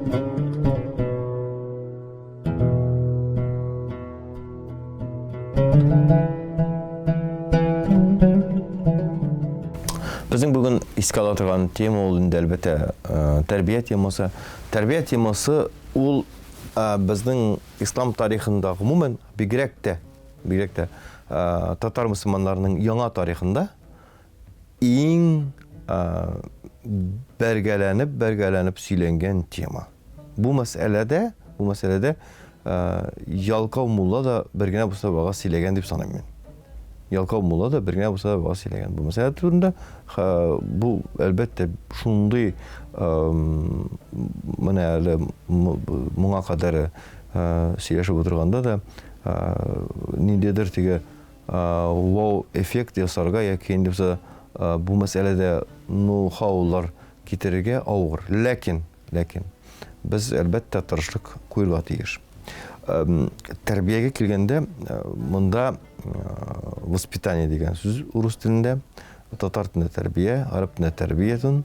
Безнең бүген искә ала торган тема ул инде әлбәттә э, тәрбия темасы. Тәрбия темасы ул э, безнең ислам тарихында гомумән бигрәк тә бигрәк тә э, татар мөселманнарының яңа тарихында иң бәргәләнеп бәргәләнеп сөйләнгән тема. Бу мәсьәләдә, бу мәсьәләдә ялкау мулла да бер генә булса вәгазь сөйләгән дип саныйм мин. Ялкау мулла да бер генә булса да вәгазь сөйләгән. Бу мәсьәлә турында бу әлбәттә шундый менә әле моңа кадәр сөйләшеп утырганда да ниндидер теге вау-эффект ясарга яки инде булса бу мәсьәләдә ноу-хаулар китерергә авыр. Ләкин, ләкин без, әлбәттә, тырышлык куерга тиеш. Тәрбиягә килгәндә, монда воспитание дигән сүз урыс телендә, татар телендә тәрбия, гарәп телендә тәрбиятун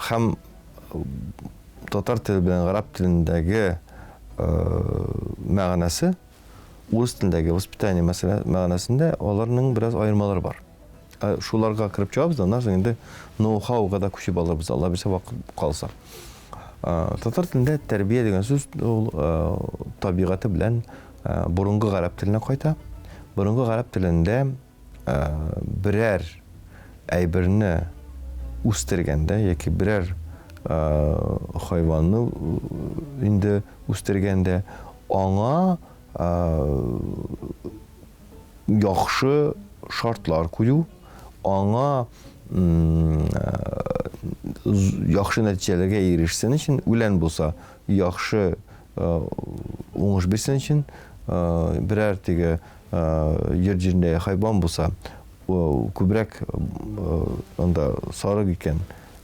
һәм татар теле белән гарәп телендәге мәгънәсе урыс телендәге воспитание мәсьәлә мәгънәсендә аларның бераз аермалары бар. Ә шуларга кереп чыгабыз да, аннан соң инде ноу-хауга да күчеп алырбыз, Алла бирсә, вакыт калса. Татар телендә тәрбия дигән сүз ул табигате белән борынгы гарәп теленә кайта. Борынгы гарәп телендә берәр әйберне үстергәндә яки берәр хайванны инде үстергәндә аңа яхшы шартлар кую, аңа яхшы нәтиҗәләргә ирешсен өчен, үлән булса, яхшы уңыш бирсен өчен, берәр теге йорт җирендә хайван булса, күбрәк анда сарык икән,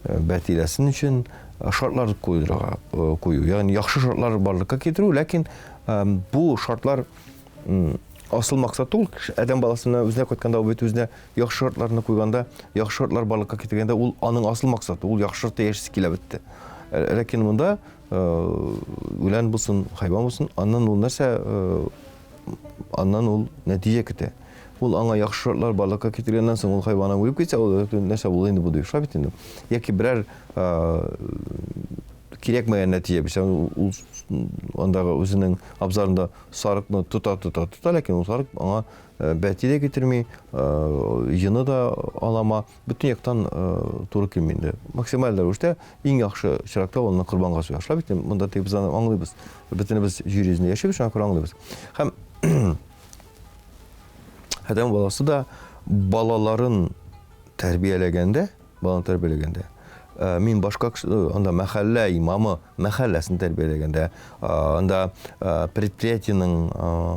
бәтиләсен өчен шартлар куйдырырга кую. Ягъни яхшы шартлар барлыкка китерү, ләкин бу шартлар асыл максат ул адәм баласына үзенә кайтканда ул бит үзенә яхшы шартларны куйганда, яхшы шартлар барлыкка китергәндә ул аның асыл максаты, ул яхшы шартта яшисе килә бетте. Ләкин монда үлән булсын, хайван булсын, аннан ул нәрсә аннан ул нәтиҗә көтә. Ул аңа яхшы шартлар барлыкка китергәннән соң ул хайваны үлеп китсә, ул нәрсә булды инде бу дип шулай бит инде. Яки берәр кирәкмәгән нәтиҗә бирсә, ул андагы үзенең абзарында сарыкны тота, тота, тота, ләкин ул сарык аңа бәти дә китерми, йоны да алама, бөтен яктан туры килми инде. Максималь рәвештә иң яхшы очракта ул аны корбанга суя. Шулай бит инде, монда тик без аны аңлыйбыз. Бөтенебез җир йөзендә яшибез, шуңа күрә аңлыйбыз. Һәм адәм баласы да балаларын тәрбияләгәндә, баланы тәрбияләгәндә, э, мин башка кеше, э, анда мәхәллә имамы мәхәлләсен тәрбияләгәндә, э, анда предприятиенең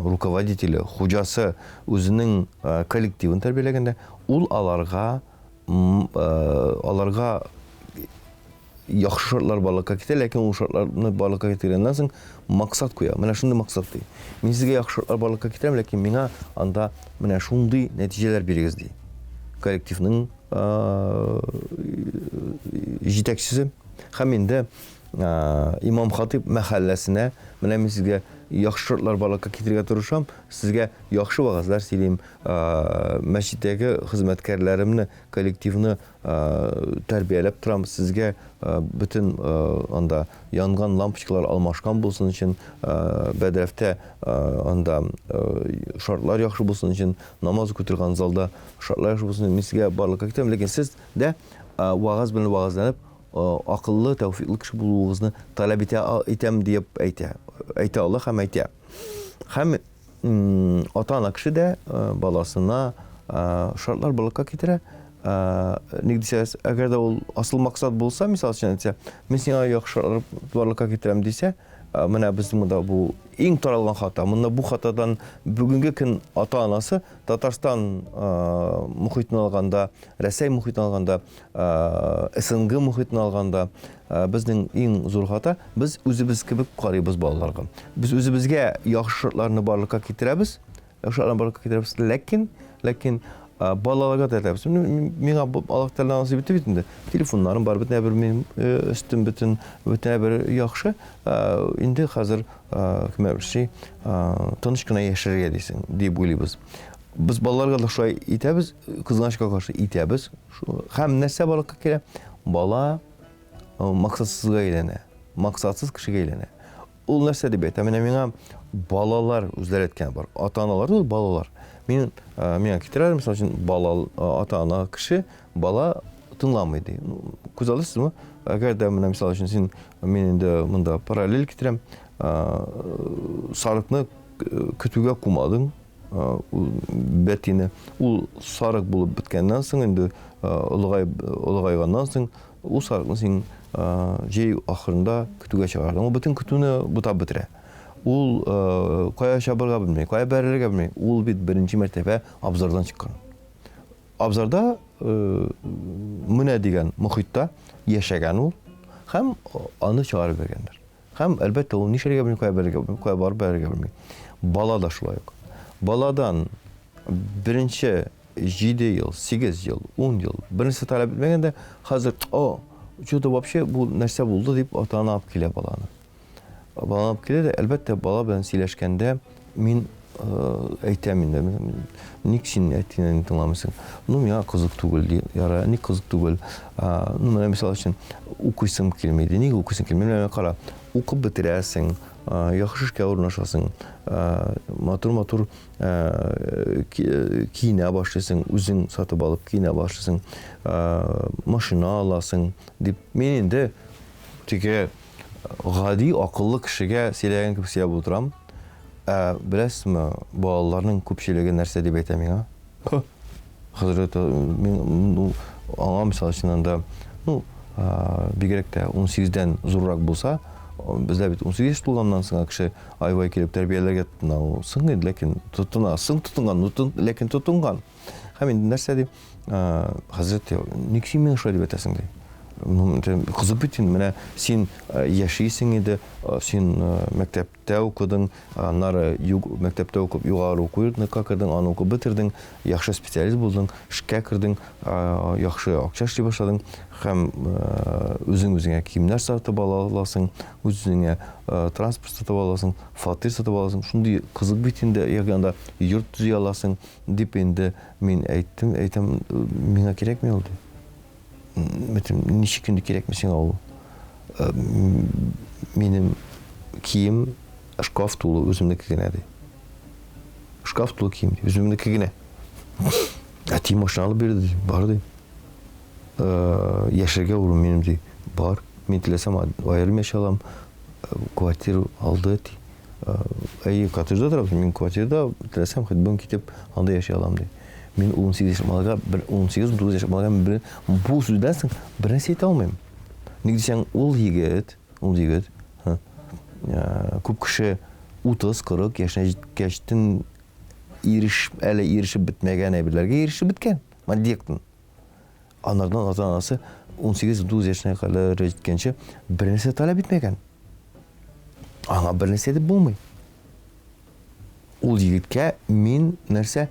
руководителе, хуҗасы үзенең коллективын тәрбияләгәндә, ул аларга аларга яхшы шартлар барлыкка китерә, ләкин ул шартларны барлыкка китергәннән соң максат куя. Менә шундый максат ди. Мин сезгә яхшы шартлар барлыкка китерәм, ләкин миңа анда менә шундый нәтиҗәләр бирегез ди. Коллективның җитәкчесе һәм инде имам хатип мәхәлләсенә менә мин сезгә яхшы шартлар барлыкка китерергә тырышам, сезгә яхшы вәгазьләр сөйлим, мәчеттәге хезмәткәрләремне, коллективны тәрбияләп торам, сезгә бөтен анда янган лампочкалар алмашкан булсын өчен, бәдрәфтә анда шартлар яхшы булсын өчен, намаз укый торган залда шартлар яхшы булсын өчен, мин сезгә барлыкка китерәм, ләкин сез дә вәгазь белән вәгазьләнеп, акыллы, тәүфиклы кеше булуыгызны таләп итә итәм диеп әйтә. Әйтә Аллаһ һәм әйтә. Һәм ата-ана кеше дә баласына шартлар барлыкка китерә. Ник дисәгез, әгәр дә ул асыл максат булса, мисал өчен әйтсә, мин сиңа яхшы шартлар барлыкка китерәм дисә, менә безнең монда бу иң таралган хата. Монда бу хатадан бүгенге көн ата-анасы Татарстан мохитын алганда, Рәсәй мохитын алганда, СНГ мохитын алганда, безнең иң зур хата, без үзебез кебек карыйбыз балаларга. Без үзебезгә яхшы шартларны барлыкка китерәбез, яхшы шартларны барлыкка китерәбез, ләкин, ләкин Балаларга да әйтәбез. Миңа Аллаһ Тәгалә насыйп итте бит инде. Телефоннарым бар, бөтен әйбер минем өстем бөтен, бөтен әйбер яхшы. Инде хәзер кем әйтмешли, тыныч кына яшәргә дисең, дип уйлыйбыз. Без балаларга да шулай итәбез, кызганычка каршы итәбез. Һәм нәрсә барлыкка килә? Бала максатсызга әйләнә. Максатсыз кешегә әйләнә. Ул нәрсә дип әйтә? Менә миңа балалар үзләре әйткән бар. Ата-аналар түгел, балалар. Мин миңа китерәләр, мисал өчен, бала ата-ана кеше бала тыңламый ди. Күз аласызмы? Әгәр дә менә мисал өчен син мин инде монда параллель китерәм. Сарыкны көтүгә кумадың, ул бәтине. Ул сарык булып беткәннән соң инде олыгай олыгайганнан соң ул сарыкны син җәй ахырында көтүгә чыгардың. Ул бөтен көтүне бутап бетерә. Ул кая чабырга белми, кая бәрелергә белми. Ул бит беренче мәртәбә абзардан чыккан. Абзарда менә дигән мохитта яшәгән ул һәм аны чыгарып биргәннәр. Һәм, әлбәттә, ул нишләргә белми, кая бәрергә белми, кая барып бәрергә белми. Бала да шулай ук. Баладан беренче 7 ел, 8 ел, 10 ел бернәрсә таләп итмәгәндә, хәзер, о, что-то вообще бу нәрсә булды дип ата-ана алып килә баланы. Баланы алып килә дә, әлбәттә, бала белән сөйләшкәндә мин әйтәм инде, ник син әтиеңне тыңламыйсың? Ну, миңа кызык түгел, ди. Яра, ник кызык түгел? Ну, менә мисал өчен, укыйсым килми, ди. Ник укыйсың килми? Менә кара, укып бетерәсең, яхшы эшкә урнашасың, матур-матур киенә башлыйсың, үзең сатып алып киенә башлыйсың, машина аласың, дип. Мин инде теге гади акыллы кешегә сөйләгән кебек сөйләп утырам. Ә беләсезме, балаларның күпчелеге нәрсә дип әйтә миңа? Хәзрәт, мин, ну, аңа мисал өчен анда, ну, бигрәк тә 18-дән зуррак булса, бездә бит 18 яшь тулганнан соң кеше ай-вай килеп тәрбияләргә тотына. Ул соң инде, ләкин тотына, соң тотынган, ну, ләкин тотынган. Һәм инде нәрсә ди? Хәзрәт, ник син миңа шулай дип әйтәсең ди. Ну, кызык бит инде, менә син яшисең иде, син мәктәптә укыдың, аннары мәктәптә укып югары уку йортына кердең, аны укып бетердең, яхшы специалист булдың, эшкә кердең, яхшы акча эшли башладың һәм үзең үзеңә киемнәр сатып ала аласың, үз-үзеңә транспорт сатып аласың, фатир сатып аласың. Шундый кызык бит инде, ягъни анда йорт төзи аласың, дип инде мин әйттем, әйтәм, миңа кирәкми ул, ди. Әйтәм, ничек инде кирәкми сиңа ул? Минем кием шкаф тулы үземнеке генә, ди. Шкаф тулы кием, ди, үземнеке генә. Әти машина алып бирде, ди, бар, ди. Яшәргә урын минем, ди, бар. Мин теләсәм, аерым яши алам. Квартира алды, ди. Әйе, коттеджда торабыз, мин квартирада теләсәм, хоть бүген китеп, анда яши алам, ди. Мин 18 яшьлек малайга, 18-19 яшьлек малайга мин бер, бу сүздән соң бер нәрсә әйтә алмыйм. Ник дисәң, ул егет, ул егет, күп кеше 30-40 яшенә җиткәчтен иреш, әле ирешеп бетмәгән әйберләргә ирешеп беткән, матди яктан. Анардан ата-анасы 18-19 яшенә кадәр җиткәнче бер нәрсә таләп итмәгән. Аңа бер нәрсә әйтеп булмый. Ул егеткә мин нәрсә,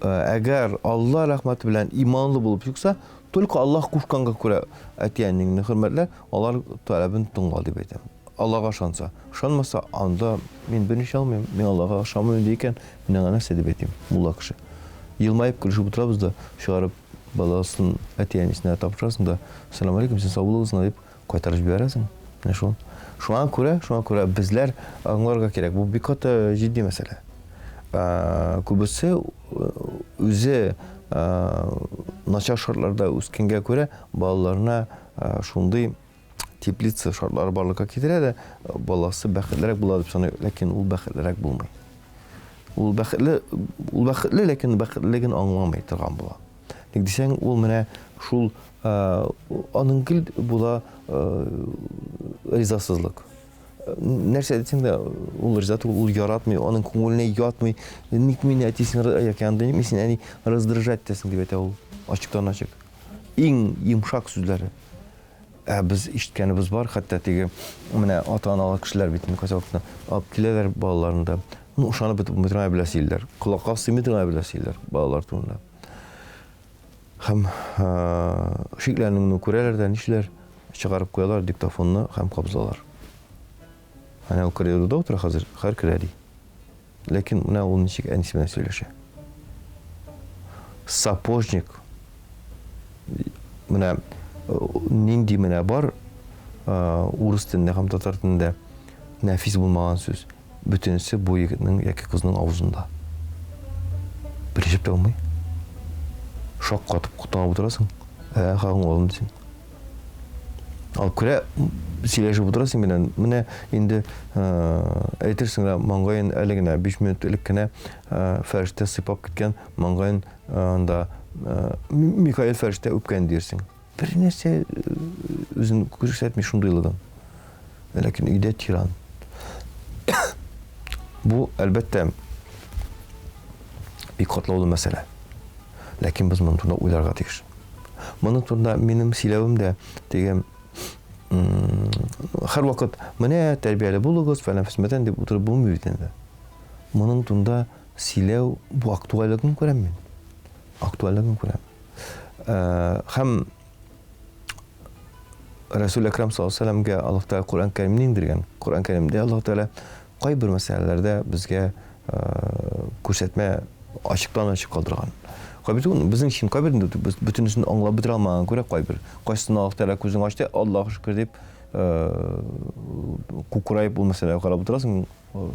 әгәр Алла рәхмәте белән иманлы булып чыкса, только Аллаһ кушканга күрә әти-әниеңне хөрмәтлә, алар таләбен тыңла дип әйтәм. Аллага ышанса. Ышанмаса, анда мин берничә алмыйм, мин Аллага ышанмыйм ди икән, мин аңа нәрсә дип әйтим, мулла кеше. Елмаеп көлешеп утырабыз да, чыгарып баласын әти-әнисенә тапшырасың да, Ассаламу алейкум, син сау булыгыз гына дип кайтарып җибәрәсең. Менә шул. Шуңа күрә, шуңа күрә безләр аңларга кирәк, бу бик каты җитди мәсьәлә. Күбесе үзе начар шартларда үскәнгә күрә балаларына шундый теплица шартлары барлыкка китерә дә, баласы бәхетлерәк була дип саный, ләкин ул бәхетлерәк булмый. Ул бәхетле, ул бәхетле, ләкин бәхетлелеген аңламый торган була. Ник дисәң, ул менә шул аның гел була ризасызлык. Нәрсә дисәң дә, ул риза түгел, ул яратмый, аның күңеленә ятмый. Ник мине әтисең яки анда ник син әни раздражать итәсең дип әйтә ул ачыктан-ачык. Иң йомшак сүзләре. Ә без ишеткәнебез бар, хәтта теге менә ата-аналар кешеләр бит инде кайсы вакытта алып киләләр балаларын да. Ну, ышанып бетеп булмый торган әйберләр сөйлиләр. Колакка сыймый торган әйберләр сөйлиләр балалар турында. Һәм шикләнүеңне күрәләр дә, нишләр? Чыгарып куялар диктофонны һәм кабызалар. Әнә ул коридорда утыра хәзер, хәр керә ди. Ләкин менә ул ничек әнисе белән сөйләшә. Сапожник. Менә нинди менә бар урыс телендә һәм татар телендә нәфис булмаган сүз. Бөтенесе бу егетнең яки кызның авызында. Белешеп тә булмый. Шак катып тыңлап утырасың. Ә, хагың улым дисең. Алып керә, сөйләшеп утырасың белән. Менә инде әйтерсең лә, маңгаен әле генә 5 минут элек кенә фәрештә сыйпап киткән, маңгаен анда Михаил фәрештә үпкән дирсең. Бер нәрсә үзен күрсәтми шундыйлыгын. Ләкин өйдә тиран. Бу, әлбәттә, бик катлаулы мәсьәлә. Ләкин без моның турында уйларга тиеш. Моның турында минем сөйләвем дә теге һәрвакыт менә тәрбияле булыгыз, фәлән фәсмәтән дип утырып булмый бит инде. Моның турында сөйләү бу актуальлеген күрәм мин. Актуальлеген күрәм. Һәм Рәсүл Әкрам саллаллаһу алейһи вәсәлләмгә Аллаһ Тәгалә Коръән Кәримне иңдергән. Коръән Кәримдә Аллаһ Тәгалә кайбер мәсьәләләрдә безгә күрсәтмә ачыктан-ачык калдырган. Кайбер түгел, безнең өчен кайбер инде без бөтенесен аңлап бетерә алмаган күрә кайбер. Кайсына Аллаһ Тәгалә күзең ачты, Аллаһ шөкер дип, кукураеп ул мәсьәләгә карап утырасың,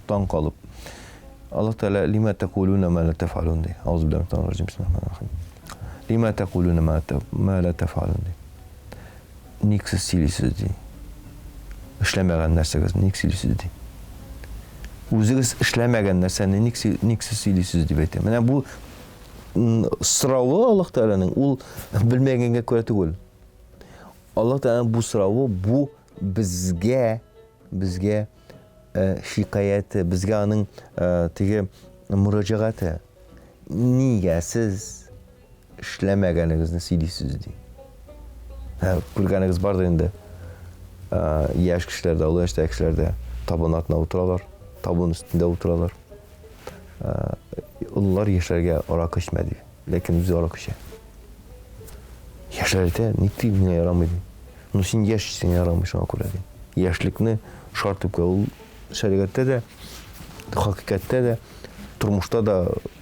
таң калып. Аллаһ Тәгалә лима тәкулуна ма ла тәфалун ди. Аузу биллаһи минәш шайтанир раҗим. Бисмиллаһир-рахманир-рахим. Лима тәкулуна ма ла тәфалун ди. Ник сез сөйлисез ди. Эшләмәгән нәрсәгезне ник сөйлисез ди. Үзегез эшләмәгән нәрсәне ник ник сез сөйлисез дип әйтә. Менә бу соравы Аллаһ Тәгаләнең ул белмәгәнгә күрә түгел. Аллаһ Тәгаләнең бу соравы бу безгә безгә э, шикаяте, безгә аның э, теге мөрәҗәгате. Нигә сез эшләмәгәнегезне сөйлисез ди. Ә, күргәнегез бардыр инде. Ә, яшь кешеләр дә, олы яшьтәге кешеләр дә табын артында утыралар, табын өстендә утыралар. Ә, олылар яшьләргә аракы эчмә ди, ләкин үзе аракы эчә. Яшьләр әйтә, ник ди, миңа ярамый ди. Ну син яшь, сиңа ярамый шуңа күрә ди. Яшьлекне шарт дип ул шәригатьтә дә, хакыйкатьтә дә, тормышта да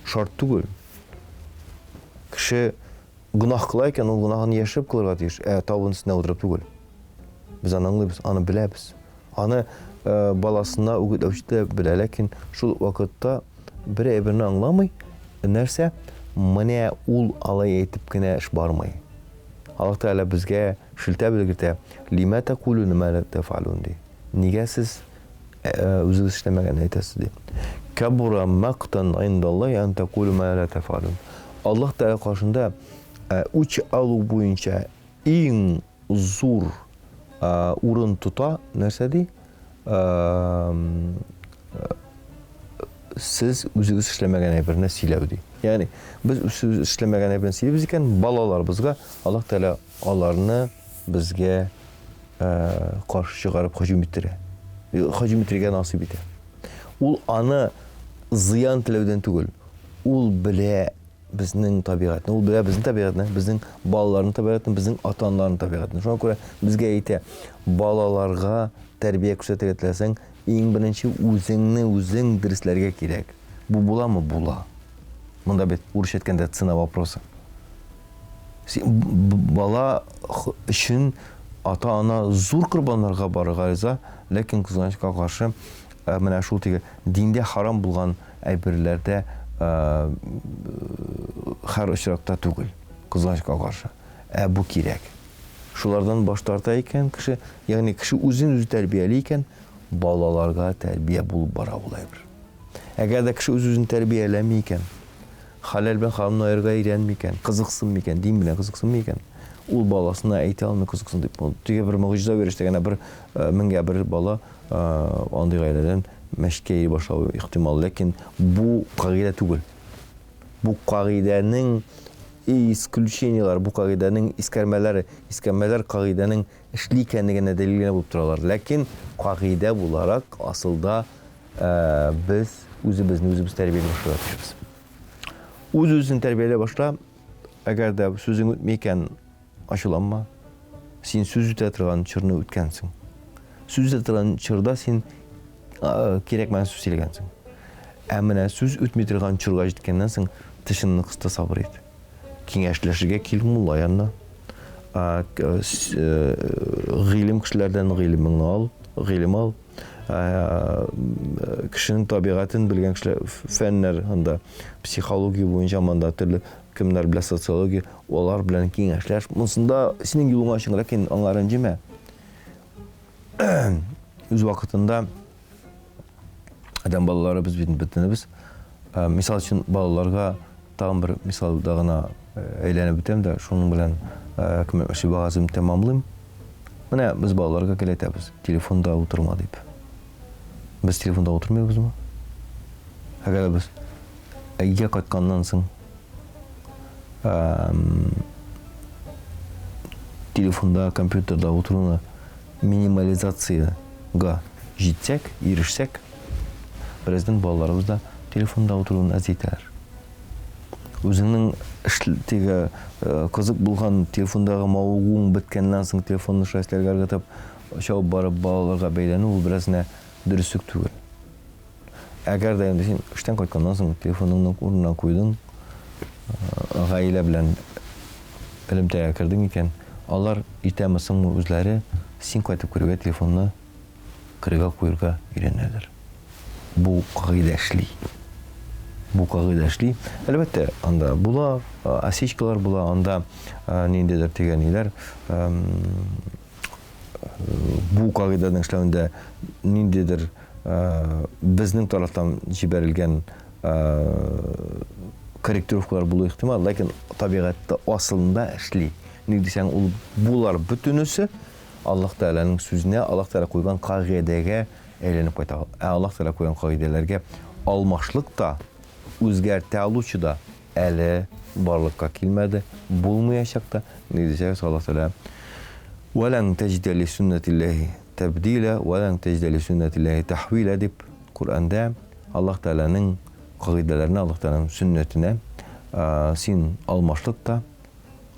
шарт түгел. Кеше гөнаһ кыла икән, ул гөнаһын яшереп кылырга тиеш, ә табын өстенә утырып түгел. Без аны аңлыйбыз, аны беләбез. Аны э, баласына үгетләүче дә белә, ләкин шул вакытта бер әйберне аңламый. Нәрсә? Менә ул алай әйтеп кенә эш бармый. Аллаһ Тәгалә безгә шелтә белгертә. Лимә тәкулүнә мә ла тәфалун ди. Нигә сез үзегез эшләмәгәнне әйтәсез ди. Кабура мактан индаллаһи ан тәкулу ма ла тәфалун. Аллаһ Тәгалә каршында үч алу буенча иң зур урын тота нәрсә ди? Сез үзегез эшләмәгән әйберне сөйләү ди. Ягъни без үзебез эшләмәгән әйберне сөйлибез икән, балаларыбызга Аллаһ Тәгалә аларны безгә каршы чыгарып һөҗүм иттерә. Һөҗүм итәргә насыйп итә. Ул аны зыян теләүдән түгел. Ул белә безнең табигатьне, ул белә безнең табигатьне, безнең балаларның табигатен, безнең ата-аналарның табигатен. Шуңа күрә безгә әйтә, балаларга тәрбия күрсәтергә теләсәң, иң беренче үзеңне үзең дөресләргә кирәк. Бу буламы? Була. Монда бит урысча әйткәндә цена вопроса. Бала өчен ата-ана зур корбаннарга барырга риза, ләкин кызганычка каршы, э, менә шул теге диндә харам булган әйберләрдә э, һәр очракта түгел, кызганычка каршы. Ә бу кирәк. Шулардан баш тарта икән кеше, ягъни кеше үзен үзе тәрбияли икән, балаларга тәрбия булып бара ул әйбер. Әгәр дә кеше үз-үзен тәрбияләми икән, Хәләл белән харамны аерырга өйрәнми икән, кызыксынмый икән, дин белән кызыксынмый икән, ул баласына әйтә алмый кызыксын дип. Ул теге бер могҗиза бирештә генә бер э, меңгә бер бала э, андый гаиләдән мәчеткә йөри башлавы ихтимал. Ләкин бу кагыйдә түгел. Бу кагыйдәнең исключениеләр, бу кагыйдәнең искәрмәләре, искәрмәләр кагыйдәнең эшли икәнлегенә дәлил генә булып торалар. Ләкин кагыйдә буларак асылда Э, без үзебезне үзебез тәрбияли башларга тиешбез. Үз-үзен тәрбияли башла, Әгәр дә сүзең үтми икән, ачуланма. Син сүз үтә торган чорны үткәнсең. Сүз үтә торган чорда син кирәкмәгән сүз сөйләгәнсең. Ә менә сүз үтми торган чорга җиткәннән соң, тешеңне кыс та сабыр ит. Киңәшләшергә кил мулла янына. Гыйлем кешеләрдән гыйлемеңне ал, гыйлем ал. Кешенең табигатен белгән кешеләр, фәннәр анда, психология буенча монда төрле кемнәр белә социология, алар белән киңәшләш. Монсында синең юлыңа чыгар, ләкин аңа рәнҗемә. Үз вакытында адәм балалары без бит бөтенебез. Мисал өчен балаларга тагын бер мисалда гына әйләнеп үтәм дә, шуның белән кем вәгаземне тәмамлыйм. Менә без балаларга гел әйтәбез, телефонда утырма дип. Без телефонда утырмыйбызмы? Әгәр без өйгә кайтканнан соң телефонда, компьютерда утыруны минимализациягә җитсәк, ирешсәк, бераздан балаларыбыз да телефонда утыруын әз итәр. Үзеңнең теге кызык булган телефондагы мавыгуың беткәннән соң телефонны шәхесләргә ыргытып, чабып барып балаларга бәйләнү ул бераз генә дөреслек түгел. Әгәр дә инде син эштән кайтканнан соң телефоныңны урынына куйдың, гаилә белән элемтәгә кердең икән, алар иртәме соңмы үзләре син кайтып керүгә телефонны кырыйга куерга өйрәнәләр. Бу кагыйдә эшли. Бу кагыйдә эшли. Әлбәттә, анда була, осечкалар була, анда ниндидер теге ниләр, бу кагыйдәнең эшләвендә ниндидер безнең тарафтан җибәрелгән корректировкалар булу ихтимал, ләкин табигатьтә асылында эшли. Ник дисәң, ул булар бөтенесе Аллаһ Тәгаләнең сүзенә, Аллаһ Тәгалә куйган кагыйдәгә әйләнеп кайта. Ә Аллаһ Тәгалә куйган кагыйдәләргә алмашлык та, үзгәртә алучы да әле барлыкка килмәде, булмаячак та. Ник дисәгез, Аллаһ Тәгалә Вәлән тәҗидә ли сөннәтилләһи тәбдилә, вәлән тәҗидә ли сөннәтилләһи тәхвилә дип Коръәндә Аллаһ Тәгаләнең кагыйдәләренә, Аллаһ Тәгаләнең сөннәтенә син алмашлык та,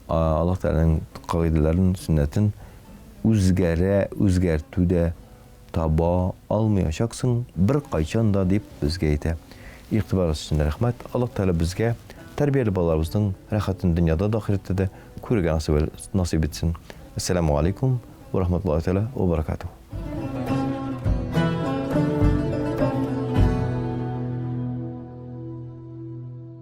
Аллаһ Тәгаләнең кагыйдәләрен, сөннәтен үзгәрә, үзгәртү дә таба алмаячаксың беркайчан да, дип безгә әйтә. Игътибарыгыз өчен рәхмәт. Аллаһ Тәгалә безгә тәрбияле балаларыбызның рәхәтен дөньяда да, ахирәттә дә күрергә насыйп итсен. Әссәламү алейкум вә рахматуллаһи тәгалә вә баракатуһ.